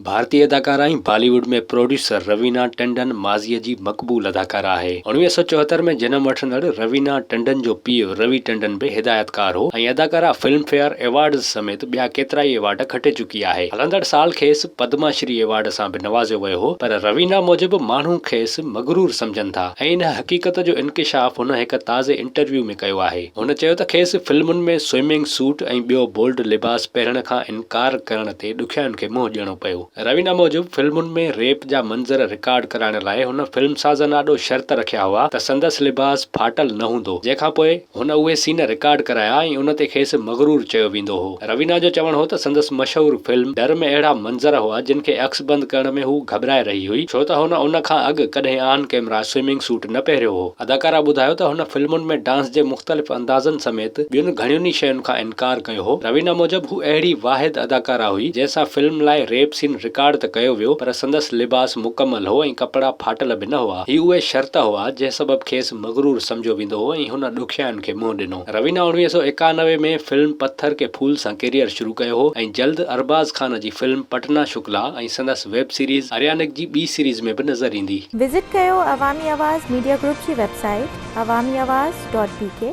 ڀارتي اداڪارا ۽ بالي wood ۾ producer Ravenna ٽنڊن ماضيء جي مقبول اداڪارا آهي. 1974 ۾ جنم وٺندڙ روينا ٽنڊن جو پيء روي ٽنڊن به هدايتڪار هو ۽ اداڪارا فلم فيئر ايوارڊز سميت ٻيا ڪيترائي ايوارڊ کٽي چڪي آهي. هلندڙ سال کيس پدما شري ايوارڊ سان به نوازيو ويو هو پر روينا موجب ماڻهو کيس مغرور سمجهن ٿا ۽ ان حقيقت جو انڪشاف هن هڪ تازي انٽرويو ۾ ڪيو آهي. هن چيو ته کيس فلمن ۾ سوئمنگ سوٽ ۽ ٻيو بولڊ لباس پهرڻ کان انڪار ڪرڻ تي ڏکيائين کي منهن ڏيڻو پيو. روينا موجب فلمن ۾ ريپ جا منظر رڪارڊ ڪرائڻ لاء هن فلمسازن آڏو شرط رکيا هئا ته سندس لباس ڦاٽل نه هوندو، جنهن کان پوء هن اهي سين رڪارڊ ڪرايا ۽ ان تي کيس مغرور چيو ويندو هو. روينا جو چوڻ هو ته سندس مشهور فلم ڊر ۾ اهڙا منظر هئا جن کي عڪسبند ڪرڻ ۾ هو گهٻرائي رهي هئي ڇو ته هن ان کان اڳ ڪڏهن آن ڪئميرا سوئمنگ سوٽ نه پهريو هو. اداڪارا ٻڌايو ته هن فلمن ۾ ڊانس جي مختلف اندازن سميت ٻين گهڻين ئي شين کان انڪار ڪيو هو. روينا موجب هو اهڙي واحد اداڪارا هئي جنهن سان فلم لاء ريپ سين رڪارڊ ته ڪيو ويو پر سندس لباس مڪمل هو ۽ ڪپڙا ڦاٽل به نه هئا. هي اهي شرط هئا جنهن سبب کيس مغرور سمجهيو ويندو هو ۽ هن ڏکيائين کي منهن ڏنو. روينا 1991 ۾ فلم پٿر ڪي ڦول سان ڪيريئر شروع ڪيو هو ۽ جلد ارباز خان جي فلم پٽنا شڪلا ۽ سندس ويب سيريز اريانڪ جي ٻي سيريز ۾ به نظر ايندي. وزٽ ڪيو عوامي آواز ميڊيا گروپ جي website Awami Awaz dot B K.